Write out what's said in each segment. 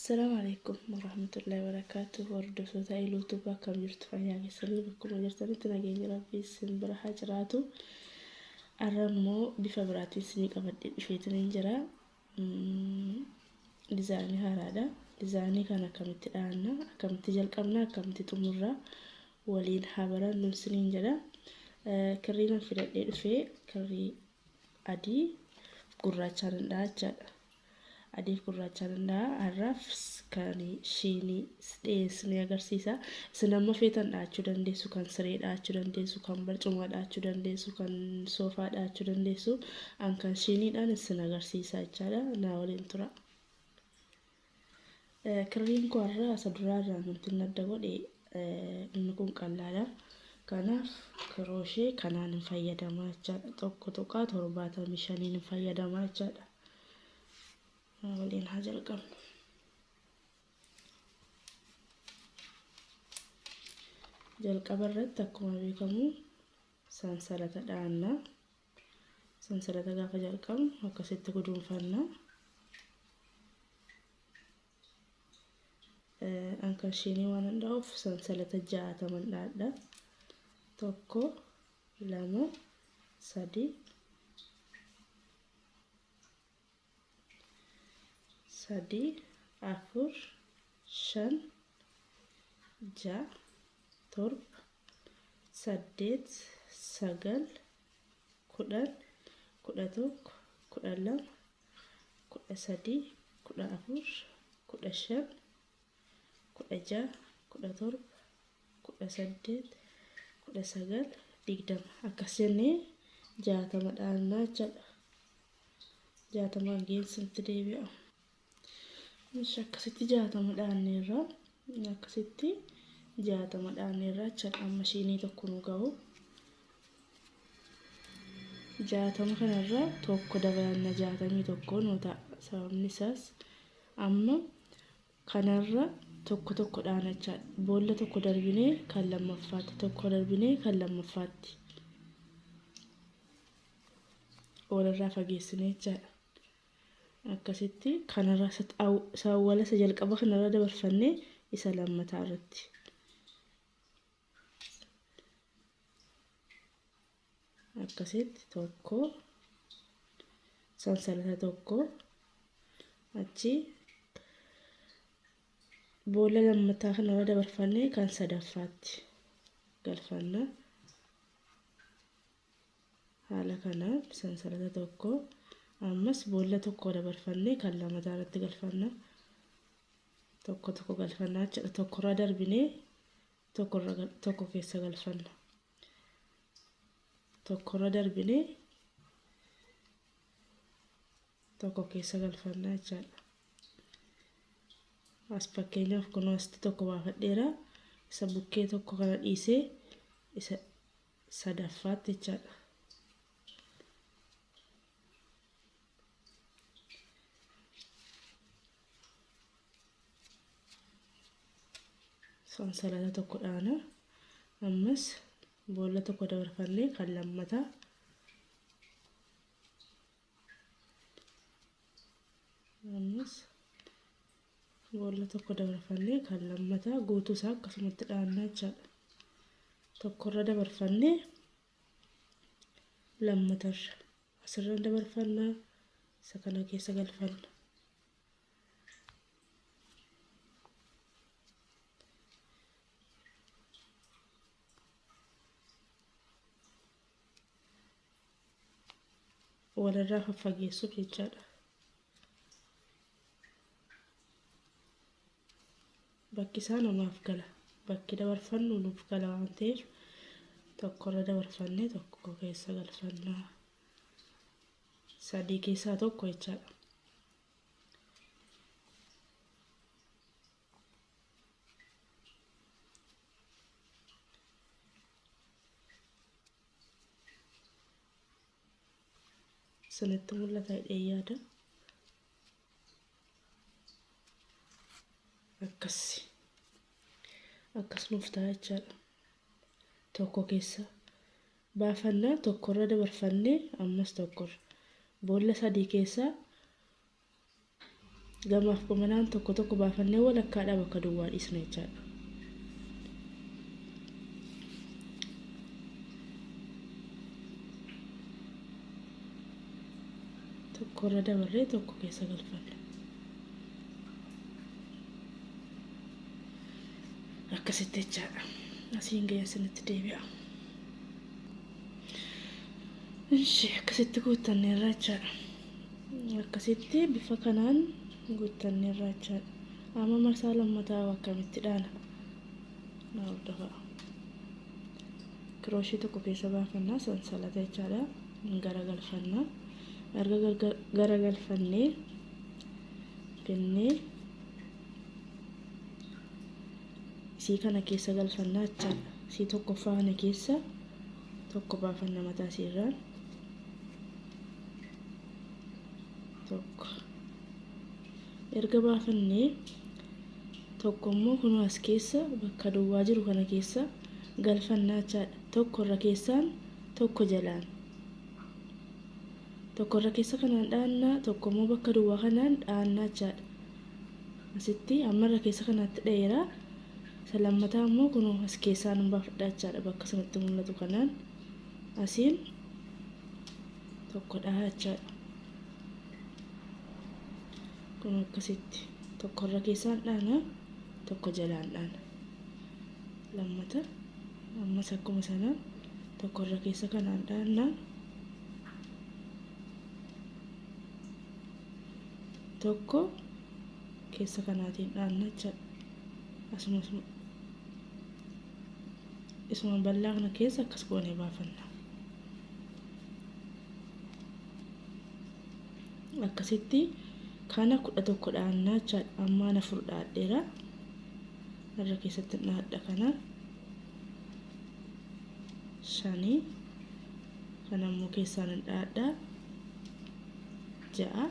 Assalaamu alaikum warahmatullahi wabarakaatuh. Hordoftoota Iluutuub akkam jirtu? Fayyaa keessanii? Bakkuma jirtanitti nageenya Rabbii isin bira haa jiraatu. Har'a immoo bifa biraatiin isinii qabadhee dhufeetiin hin jira. Dizaayinii haaraadha. Dizaayinii kana akkamitti dhahanna, akkamitti jalqabna, akkamitti xumurra waliin haa barannu isiniin jedha. Kirrii nan filadhee dhufee kirrii adii gurraachaan hin dhaha jechaadha. Adiif gurraachaan hin dhaha. Har'aaf kan shiinii dhiyeessinee agarsiisa. Isin amma feetan dhahachuu dandeessu. Kan siree dhahachuu dandeessu, kan barcumaa dhahachuu dandeessu, kan soofaa dhahachuu dandeessu. An kan shiiniidhaan isin agarsiisa jechaadha. Naa waliin tura. Kirriin koo har'a isa duraa irraa wanti inni adda godhe inni kun qal'aadha. Kanaaf kirooshee kanaan hin fayyadamaa jechaadha. 1.75n hin fayyadamaa jechaadha. Waliin haa jalqabnu. Jalqaba irratti akkuma beekamu sansalata dhaanna. Sansalata gaafa jalqabnu akkasitti guduunfanna. An kan shiinii waan hin dha'uuf sansalata 60n dhaadha. 1, 2, 3, 3, 4, 5, 6, 7, 8, 9, 10, 11, 12, 13, 14, 15, 16, 17, 18, 19, 20 akkas jennee 60 dhaannaa jechaadha. 60 geessatti deebi'a. Ishi akkasitti 60 dhaanneerra. Akkasitti 60 dhaanneerra jechaadha. Amma shiinii tokko nu gahu. 60 kanarra tokko dabalanna, 61 nu ta'a. Sababni isaas amma kanarra tokko tokko dhaana jechaadha. Boolla tokko darbinee kan lammaffaatti, tokko darbinee kan lammaffaatti. Walirraa fageessinee jechaadha. Akkasitti kanarra isa awwala isa jalqaba kanarra dabarfannee isa lammataa irratti. Akkasitti tokko sansalata tokko achi boolla lammataa kanarra dabarfannee kan sadaffaatti galfanna. Haala kanaan sansalata tokko ammas boolla tokko dabarfannee kan lammataa irratti galfanna. Tokko tokko galfannaa jechuudha. Tokkorra darbinee tokko keessa galfanna. Tokkorra darbinee tokko keessa galfannaa jechaadha. As fakkeenyaaf kunoo asitti tokko baafadheera. Isa bukkee tokko kana dhiisee isa sadaffaatti jechaadha. Sansalata tokko dhaana. Ammas boolla tokko dabarfannee kan lammataa. Ammas boolla tokko dabarfannee kan lammataa guutuu isaa akkasumatti dhaannaa jechaadha. Tokkorra dabarfannee lammatarra asirra dabarfannaa isa kana keessa galfanna. Walirraa faffageessuuf jechaadha. Bakki isaa namaaf gala. Bakki dabarfannu nuuf gala waan ta'eef tokkorra dabarfannee tokko keessa galfannaa. Sadii keessaa tokko jechaadha. Isinitti mul'ata jedhee yaada. Akkas akkas nuuf ta'a jechaadha. Tokko keessa baafannaa, tokkorra dabarfannee ammas tokkorra. Boolla sadii keessaa Gamaaf gamanaan tokko tokko baafannee walakkaadhaa bakka duwwaa dhiisna jechaadha. Tokko irra dabarree tokko keessa galfanna. Akkasitti jechaadha. Asiin ga'ee isinitti deebi'a. Ishi akkasitti guuttanneerra jechaadha. Akkasitti bifa kanaan guuttanneerra jechaadha. Amma marsaa lammataa akkamitti dhaana? Na hordofaa. Kirooshii tokko keessa baafannaa sansalata jechaadha. Garagalfanna. Erga garagalfannee finnee isii kana keessa galfannaa jechaadha. Isii tokkoffaa kana keessa tokko baafanna mataa isiirraan. Tokko. Erga baafannee tokko immoo kunoo as keessa bakka duwwaa jiru kana keessa galfannaa jechaadha. Tokko irra keessaan tokko jalaan. Tokko irra keessa kanaan dhaannaa, tokko immoo bakka duwwaa kanaan dhaannaa jechaadha. Asitti amma irra keessa kanaatti dha'eera. Isa lammataa immoo kunoo as keessaan hin baafadha jechaadha. Bakka sanatti mul'atu kanaan asiin tokko dhahaa jechaadha. Kun akkasitti tokko irra keessaan dhaana, tokko jalaan dhaana. Lammata ammas akkuma sana tokko irra keessa kanaan dhaanna. Tokko keessa kanaatiin dhaanna jechaadha. Asuma isuma bal'aa kana keessa akkas goonee baafanna. Akkasitti kana 11 dhaannaa jechaadha. Ammaan 4 dhaadheera. Irra keessatti dhaadha kana. Shanii. Kana immoo keessaan hin dhaadha. 6.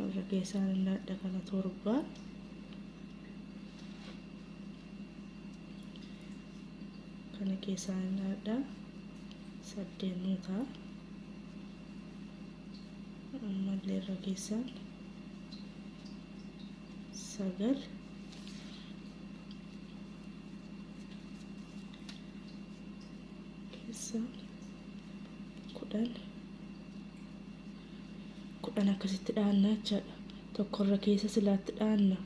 Irra keessaan hin dhaadha kana 7. Kana keessaan hin dhaadha. 8 nuu ta'a. Ammallee irra keessaan 9. Keessaan 10. 10 akkasitti dhaanna jechaadha. Tokko irra keessa silaatti dhaanna.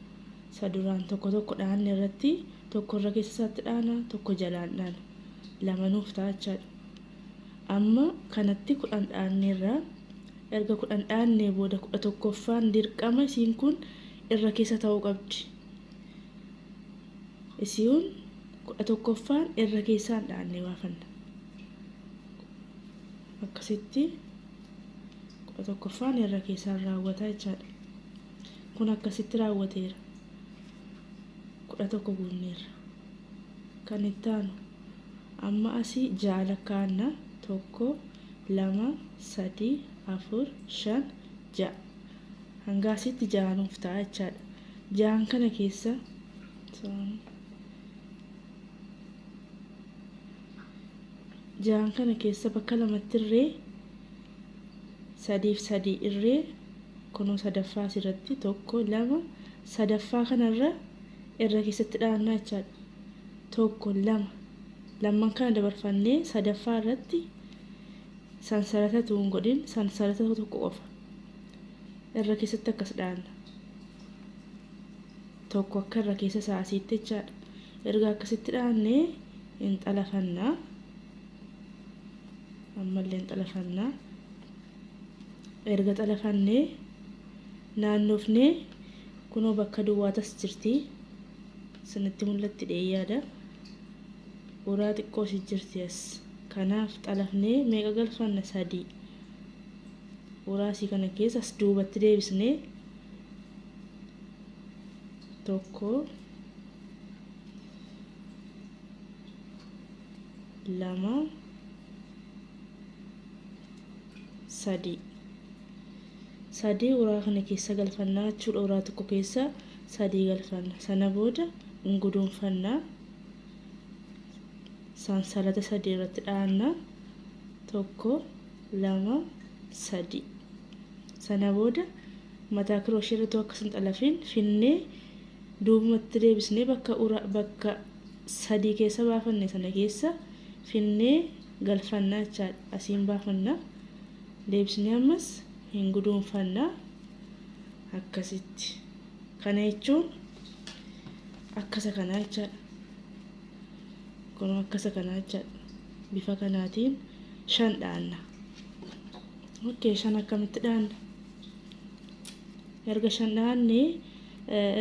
Isa duraan tokko tokko dhaanne irratti tokko irra keessa isaatti dhaana, tokko jalaan dhaana. Lama nuuf ta'a jechaadha. Amma kanatti 10 dhaanneerra. Erga 10 dhaannee booda 11ffaan dirqama isiin kun irra keessa ta'uu qabdi. Isiin 11ffaan irra keessaan dhaannee baafanna. Akkasitti 11ffaan irra keessaan raawwata jechaadha. Kun akkasitti raawwateera. 11 guunneerra. Kan itti aanu amma asii 6 lakkaa'anna. 1, 2, 3, 4, 5, 6. Hanga asitti 6 nuuf ta'a jechaadha. Ja'an kana keessa ja'an kana keessa bakka lamatti irree sadiif sadii irree kunoo sadaffaa asirratti 1, 2, sadaffaa kanarra irra keessatti dhaannaa jechaadha. 1, 2 lamman kana dabarfannee sadaffaa irratti sansalata utuu hin godhin sansalata tokko qofa irra keessatti akkas dhaanna. Tokko akka irra keessa isaa asiitti jechaadha. Erga akkasitti dhaannee hin xalafannaa. Ammallee hin xalafannaa. Erga xalafannee naannofnee kunoo bakka duwwaa tas jirti. Isinitti mul'atti dheeyyaadha. Uraa xiqqoo si jirti as. Kanaaf xalafnee meeqa galfanna? 3. Uraa asii kana keessa as duubatti deebisnee 1, 2, 3. 3 uraa kana keessa galfannaa jechuudha. Uraa tokko keessa 3 galfanna. Sana booda hin guduunfannaa. Sansalata 3 irratti dhaanna. 1, 2, Sadi. Sana booda mataa kirooshii irra utuu akkas hin xalafiin finnee duubumatti deebisnee bakka ura bakka sadii keessa baafanne sana keessa finnee galfanna jechaadha. Asiin baafanna. Deebisnee ammas hin guduunfanna. Akkasitti. Kana jechuun akkasa kanaa jechaadha. Kunoo akkasa kanaa jechaadha. Bifa kanaatiin shan dhaanna. Okay, shan akkamitti dhaanna? Erga shan dhaanne,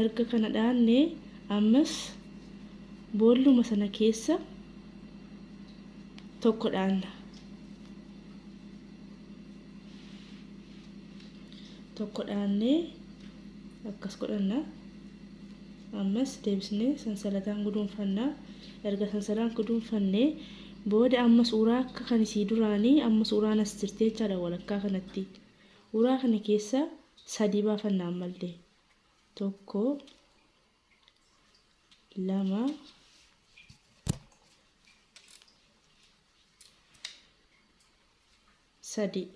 erga kana dhaanne ammas boolluma sana keessa tokko dhaanna. Tokko dhaannee akkas godhanna. Ammas deebisnee sansalataan guduunfanna. Erga sansalaan guduunfannee booda ammas uraa akka kan isii duraanii ammas uraan as jirti jechaadha walakkaa kanatti. Uraa kana keessa sadii baafanna ammallee. Tokko, lama, sadii.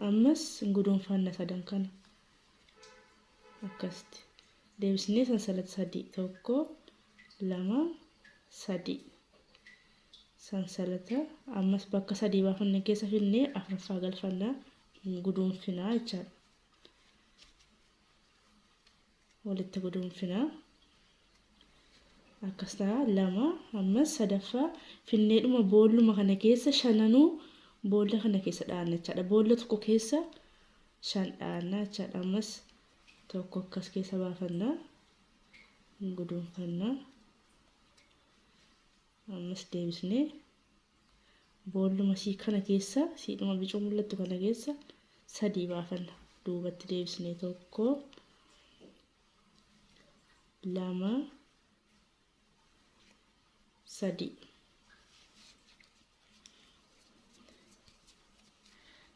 Ammas hin guduunfanna sadan kana. Akkasitti. Deebisnee sansalata sadii. Tokko, lama, sadii. Sansalata ammas bakka sadii baafanne keessa finnee afraffaa galfanna hin guduunfinaa jechaadha. Walitti guduunfinaa. Akkas ta'a lama ammas sadaffaa finneedhuma boolluma kana keessa shananuu boolla kana keessa dhaanna jechaadha. Boolla tokko keessa shan dhaanna jechaadha. Ammas tokko akkas keessa baafanna. Hin guduunfanna. Ammas deebisnee boolluma sii kana keessa siidhuma bicuu mul'attu kana keessa sadii baafanna. Duubatti deebisnee tokko lama sadii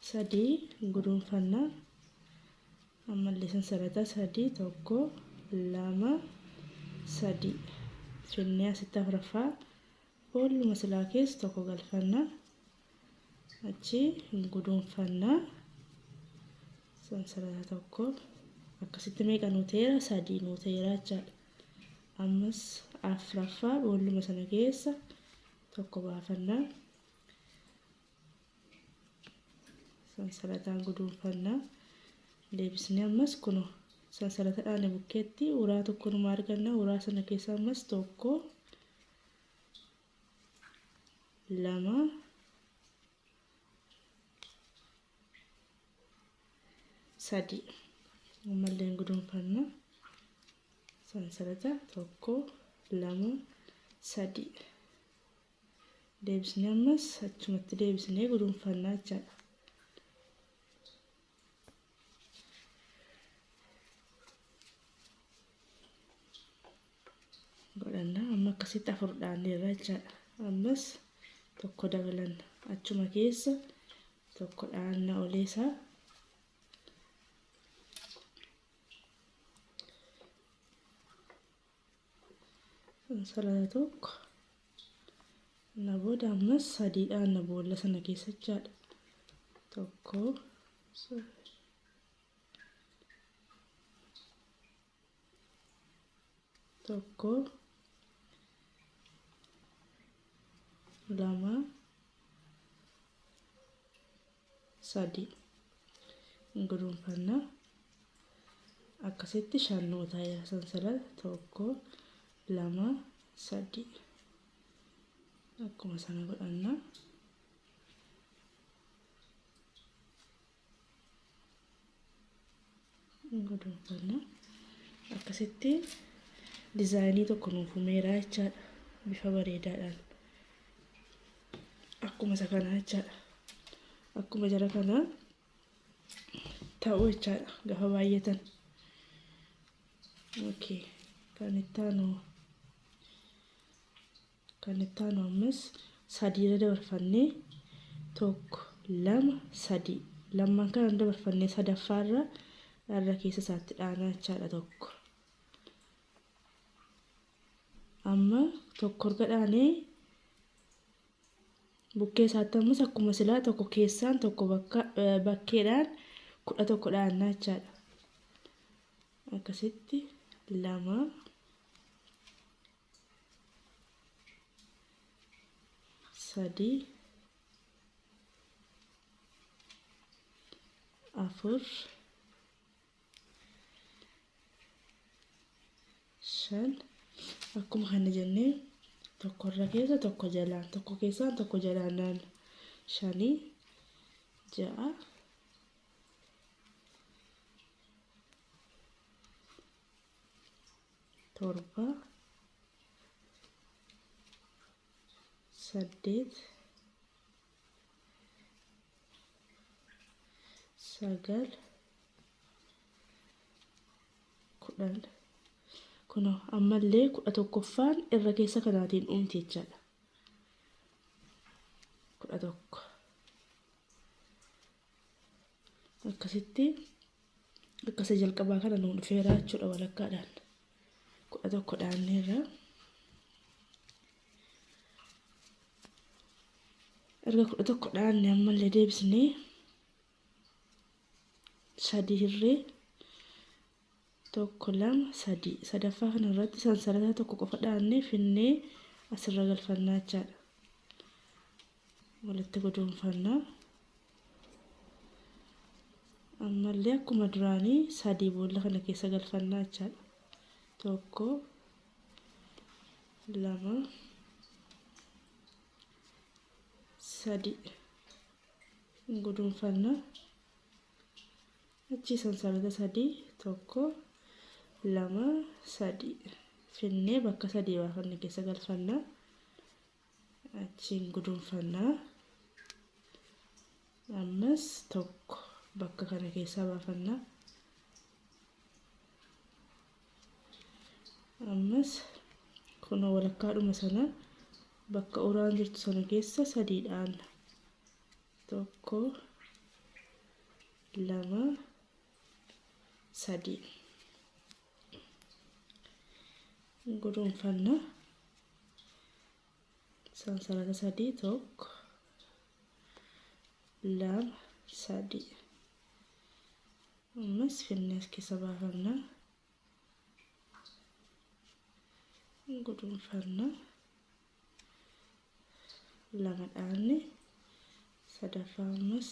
sadii guduunfanna. Ammallee sansalata sadii tokko lama sadii finnee asitti afuraffaa boolluma silaa keessa tokko galfanna. Achi guduunfanna. Sansalata tokko akkasitti meeqa nuu ta'eera? Sadii nuu ta'eera jechaadha. Ammas afuraffaa boolluma sana keessa tokko baafanna. Sansalataan guduunfanna. Deebisnee ammas kunoo sansalata dhaane bukkeetti uraa tokko numa arganna. Uraa sana keessa ammas tokko lama sadii ammallee guduunfanna. Sansalata tokko lama sadii deebisnee ammas achumatti deebisnee guduunfannaa jechaadha. Godhanna amma akkasitti afur dhaanneerra jechaadha. Ammas tokko dabalanna achuma keessa tokko dhaanna oleesaa. Sansalata tokko na booda ammas sadii dhaanna boolla sana keessa jechaadha. Tokko tokko lama sadii guduunfanna. Akkasitti shan nuu ta'eera sansalata tokko lama sadii akkuma sana godhanna. Guduunfanna. Akkasitti dizaayinii tokko nuuf uumeera jechaadha. Bifa bareedaadhaan. Akkuma isa kanaa jechaadha. Akkuma jara kanaa ta'u jechaadha gaafa baay'atan. Okay. Kan itti aanu Kan itti aanu ammas sadiirra dabarfannee tokko lama sadii lamman kana dabarfannee sadaffaarra irra keessa isaatti dhaanaa jechaadha tokko. Amma tokko erga dhaanee Bukkee isaatti ammas akkuma silaa tokko keessaan tokko bakkeedhaan 11 dhahannaa jechaadha. Akkasitti 2 3 4 5 akkuma kana jennee tokko irra keessa tokko jalaan tokko keessaan tokko jalaan naanna 5 6 7 8 9 10. Kunoo ammallee 11ffaan irra keessa kanaatiin dhumti jechaadha. 11 akkasitti akkasa jalqabaa kana nuu dhufeera jechuudha walakkaadhaan 11 dhaanneerra. Erga 11 dhaanne ammallee deebisnee 3 hirree 1 2 3 sadaffaa kana irratti sansalata tokko qofa dhaannee finnee asirra galfannaa jechaadha. Walitti guduunfannaa. Ammallee akkuma duraanii 3 boolla kana keessa galfannaa jechaadha. 1 2 3 guduunfanna. Achii sansalata 3 1 2 3 finnee bakka 3 baafanne keessa galfanna. Achiin guduunfanna. Ammas 1 bakka kana keessaa baafanna. Ammas kunoo walakkaadhuma sana bakka uraan jirtu sana keessa 3 dhaanna. 1 2 3 guduunfanna. Sansalata 3 1 2 3 ammas finnee as keessa baafanna. Guduunfanna. 2 dhaanne sadaffaa ammas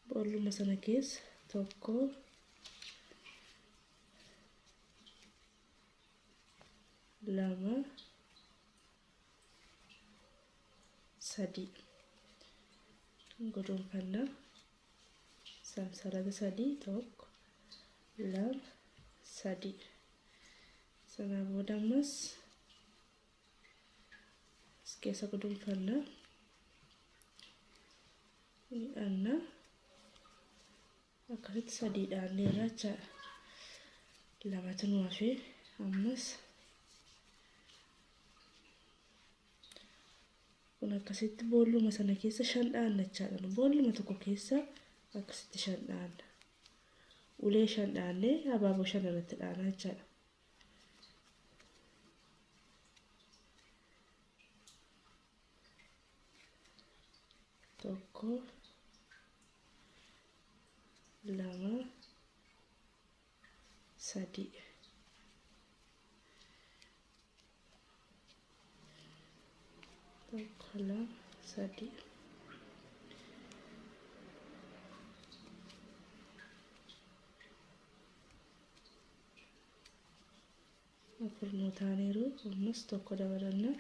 boolluma sana keessa 1 2 3 guduunfanna. Sansalata 3 1 2 3 sanaa booda ammas as keessa guduunfanna. Miidhanna. Akkasitti 3 dhaanneerra jechaadha. 2tu nu hafe ammas kun akkasitti boolluma sana keessa 5 dhaanna jechaadha. Boolluma tokko keessa akkasitti 5 dhaanna. Ulee 5 dhaannee abaaboo 5 irratti dhaana jechaadha. 1 2 3 1 2 3 4 nuu taaniiru. Ammas 1 dabalanna.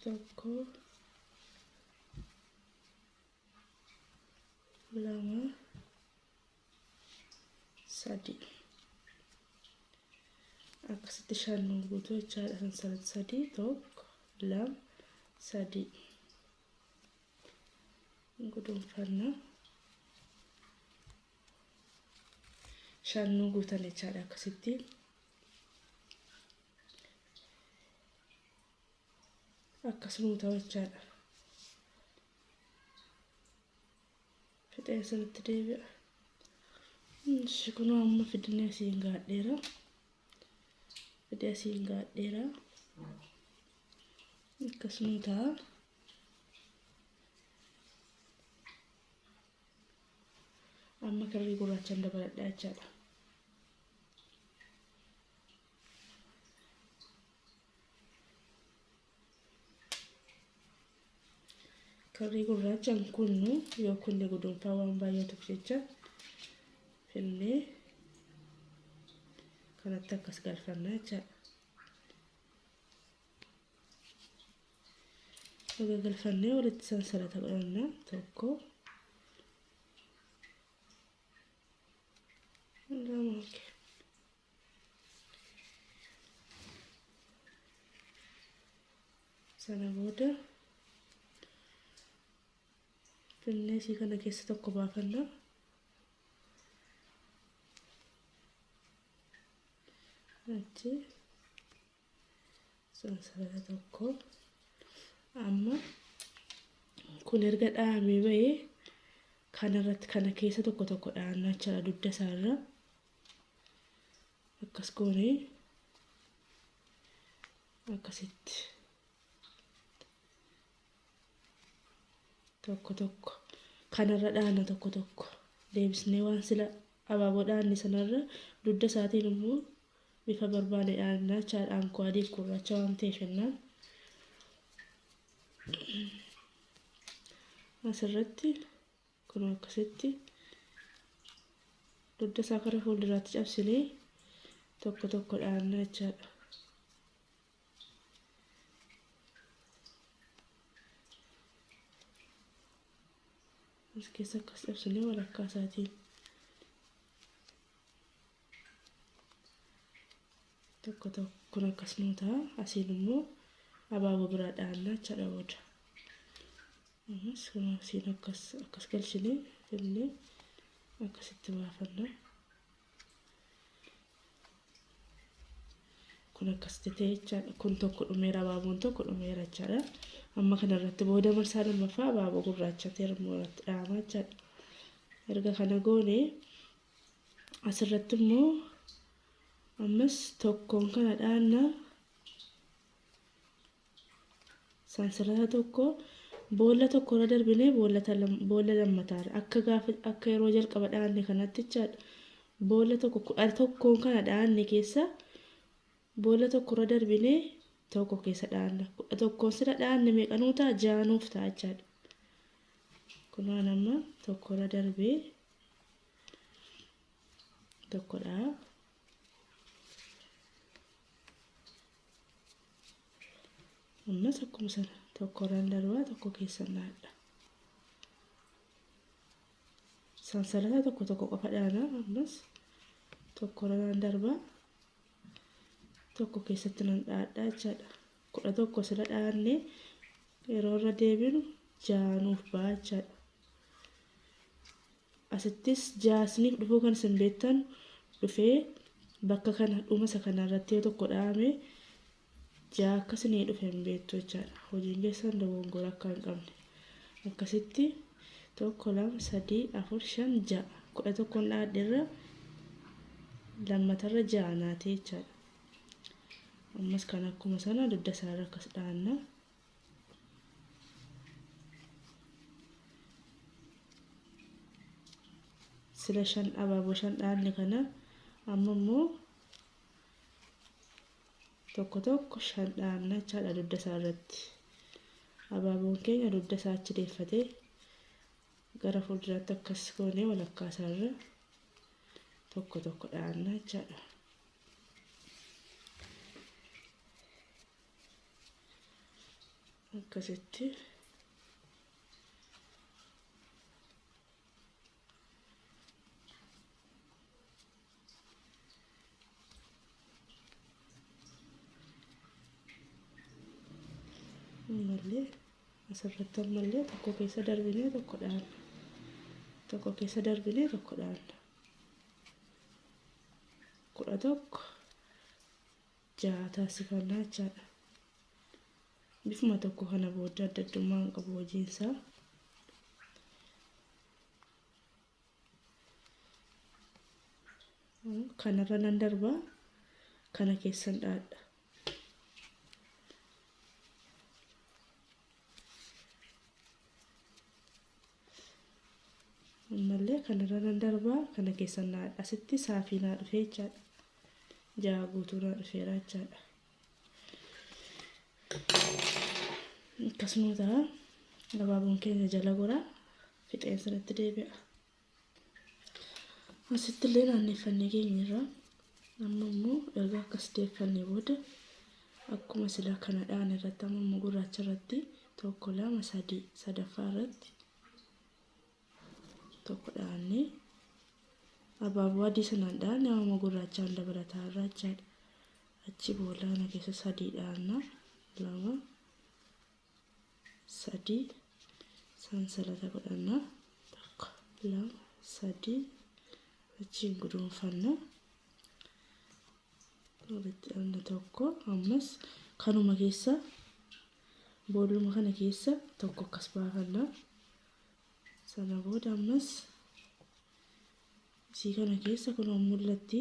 1 2 3 akkasitti 5 nuu guutuu jechaadha. Sansalata 3 1 2 3 guduunfanna. 5 nuu guutan jechaadha akkasitti. Akkasuma ta'u jechaadha. Fixeen sanitti deebi'a. Ishi kunoo amma fidnee asiin gaadheera. Fidee asiin gaadheera. Akkasuma ta'a. Amma kirrii gurraachaan dabaladhaa jechaadha. Kirrii gurraachaan kunnu yoo kunne guduunfaa waan baay'atuuf jecha finnee kanatti akkas galfannaa jechaadha. Erga galfannee walitti sansalata godhanna tokko lama okay. Sana booda finnee isii kana keessa tokko baafanna. Achi sansalata tokko amma kun erga dhahamee bahee kanarratti kana keessa tokko tokko dhahannaa jechaadha dugda isaarra akkas goonee akkasitti tokko tokko kanarra dhahanna tokko tokko deebisnee waan sila abaaboo dhahanne sanarra dugda isaatiin immoo bifa barbaanne dhahanna jechaadha. Aankoo adii gurraacha waan ta'eef jennaan. Asirratti kun akkasitti dugda isaa kara fuulduraatti cabsinee tokko tokko dhahanna jechaadha. As keessa akkas cabsinee walakkaa isaatiin tokko tokko kun akkas nuu ta'a. Asiin immoo abaaboo biraa dhahanna jechaadha booda. Ammas kun asiin akkas akkas galchinee finnee akkasitti baafanna. Kun akkasitti ta'e jechaadha. Kun tokko dhumeera abaaboon tokko dhumeera jechaadha. Amma kanarratti booda marsaa lammaffaa abaaboo gurraacha ta'e immoo irratti dhahama jechaadha. Erga kana goone asirratti immoo ammas tokkoon kana dhaanna sansalata tokko boolla tokko irra darbinee boolla lammataarra akka gaafa akka yeroo jalqaba dhaanne kanatti jechaadha. Boolla tokko kudha tokkoon kana dhaanne keessa boolla tokko irra darbinee tokko keessa dhaanna. Kudha tokkoon sila dhaanne meeqanuu ta'a? Jaanuuf ta'a jechaadha. Kunaan amma tokko irra darbee tokkodha. Ammas akkuma sana tokko irraan darbaa tokko keessan dhaadha. Sansalata tokko tokko qofa dhaana ammas tokko irraan darbaa tokko keessatti nan dhaadha jechaadha. Kudha tokko sila dhaanne yeroo irra deebinu jaanuuf ba'a jechaadha. Asittis jaasniif dhufuu kan isin beektan dhufee bakka kana dhuma isa kana irratti yoo tokko dhahame ja'a akka isinii dhufe hin beektu jechaadha. Hojiin keessan dogongora akka hin qabne. Akkasitti tokko lama sadii afur shan ja'a kudha tokkoon dhahadhe irra lammatarra ja'a naatee jechaadha. Ammas kan akkuma sana dugda isaarra akkas dhahanna. Sila shan abaaboo shan dhaanne kana amma immoo tokko tokko shan dhaanna jechaadha dugda isaa irratti. Abaaboon keenya dugda isaa achi deeffatee gara fuulduraatti akkas goonee walakkaa isaa irra tokko tokko dhaanna jechaadha. Akkasitti ammallee asirratti ammallee tokko keessa darbinee tokko dhaanna. Tokko keessa darbinee tokko dhaanna. Kudha tokko ja'a taasifannaa jechaadha. Bifuma tokko kana booda adda addummaa hin qabu hojiinsaa. Kanarra nan darbaa, kana keessan dhaadha. Ammallee kanarra nan darbaa, kana keessan dhaadha. Asitti saafii naa dhufee jechaadha. 6 guutuu naa dhufeera jechaadha. Akkasuma ta'a. Abaaboon keenya jala gora fixeen sanatti deebi'a. Asitti illee naanneeffannee geenyerra. Amma immoo erga akkas deeffannee booda akkuma sila kana dhaan irratti amma immoo gurraacha irratti 1 2 3 sadaffaa irratti tokko dhaannee abaaboo adii sanaan dhaanne amma immoo gurraachaan dabalataa irraa jechaadha. Achi boolla kana keessa 3 dhaanna 2 3 sansalata godhanna 1 2 3 achiin guduunfanna walitti dhaanna 1 ammas kanuma keessa boolluma kana keessa tokko akkas baafanna. Sana booda ammas isii kana keessa kunoo mul'atti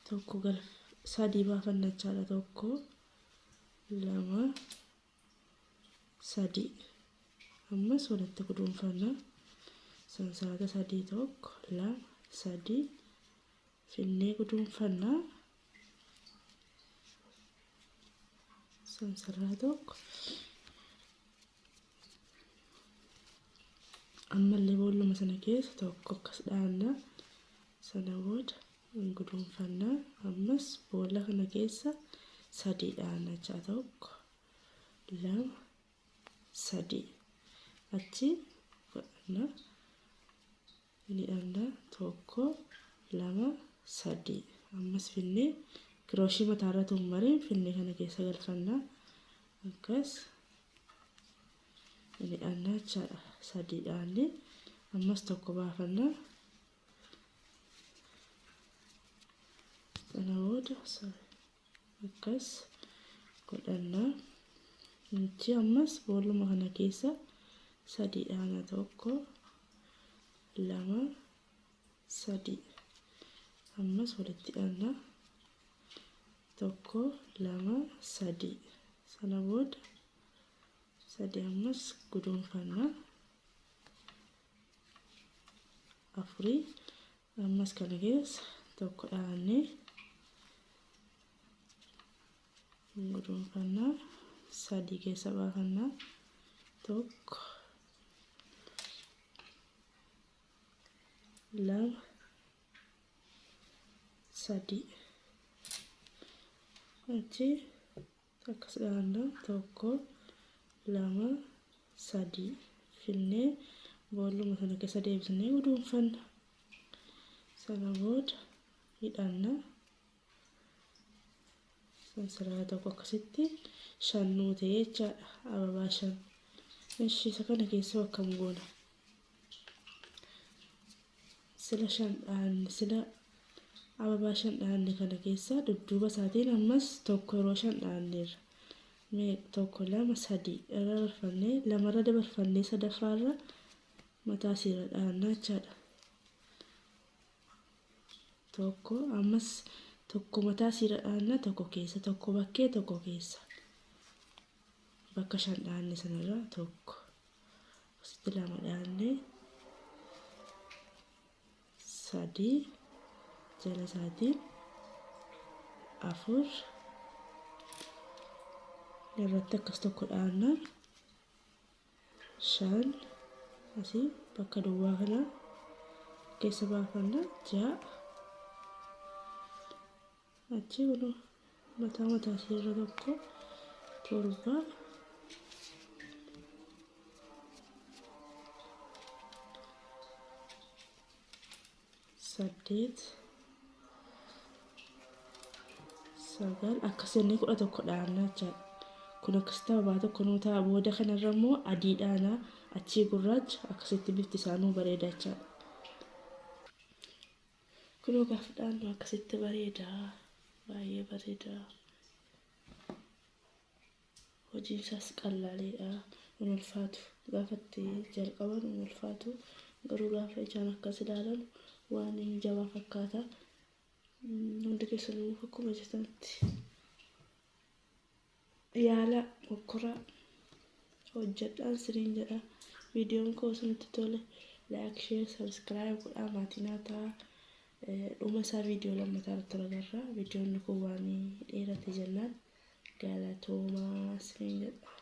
tokko galf 3 baafanna jechaadha. 1 2 3 ammas walitti guduunfanna sansalata 3 1 2 3 finnee guduunfanna sansalata tokko ammallee boolluma sana keessa tokko akkas dhaanna. Sana booda guduunfanna ammas boolla kana keessa 3 dhaanna jecha 1 2 3 achi godhanna ni dhaanna 1 2 3 ammas finnee kirooshii mataarra tummariin finnee kana keessa galfanna akkas ni dhaanna jechaadha. 3 dhaanne ammas tokko baafanna. Sana booda akkas godhanna. Achi ammas boolluma kana keessa 3 dhaana 1 2 3 ammas walitti dhaanna 1 2 3 sana booda 3 ammas guduunfanna 4 ammas kana keessa tokko dhaannee guduunfanna 3 keessa baafanna 1 2 3 achi akkas dhaanna 1 2 3 finnee boolluma sana keessa deebisnee guduunfanna. Sana booda hidhanna. Sansalata tokko akkasitti 5 nuu ta'e jechaadha. Ababaa 5. Ishi isa kana keessa akkam goona? Sila 5 dhaanne sila ababaa 5 dhaanne kana keessa dudduuba isaatiin ammas tokko yeroo 5 dhaanneerra. Mee 1 2 3 irra dabarfannee lamarra dabarfannee sadaffaarra mataa isiirra dhaanna jechaadha. 1 ammas tokko mataa isiirra dhaanna tokko keessa tokko bakkee tokko keessa bakka 5 dhaanne sanarra tokko asitti 2 dhaanne 3 jala isaatiin 4 irratti akkas tokko dhaanna 5 asii bakka duwwaa kana keessa baafanna 6 achi kun mataa mataa isiirra tokko 7 8 9 akkas jennee 11 dhaanna jechaadha. Kun akkasitti ababaa tokko nuu ta'a. Booda kanarra immoo adii dhaana achii gurraacha akkasitti bifti isaa nuu bareeda jechaadha. Kunoo gaafa dhaannu akkasitti bareeda. Baay'ee bareeda. Hojiin isaas qallaaleedha. Hin ulfaatu. Gaafa itti jalqaban hin ulfaatu. Garuu gaafa ijaan akkas ilaalan waan jabaa fakkaata. Hundi keessanuu akkuma jirtanitti yaala mokkoraa hojjedhaan siniin jedha. Viidiyoon koo isinitti tole like, share, subscribe godhaa, maatii naa ta'aa. Dhuma isaa viidiyoo lammataa irratti agarra. Viidiyoon kun waan dheerate jennaan galatoomaa siniin jedha.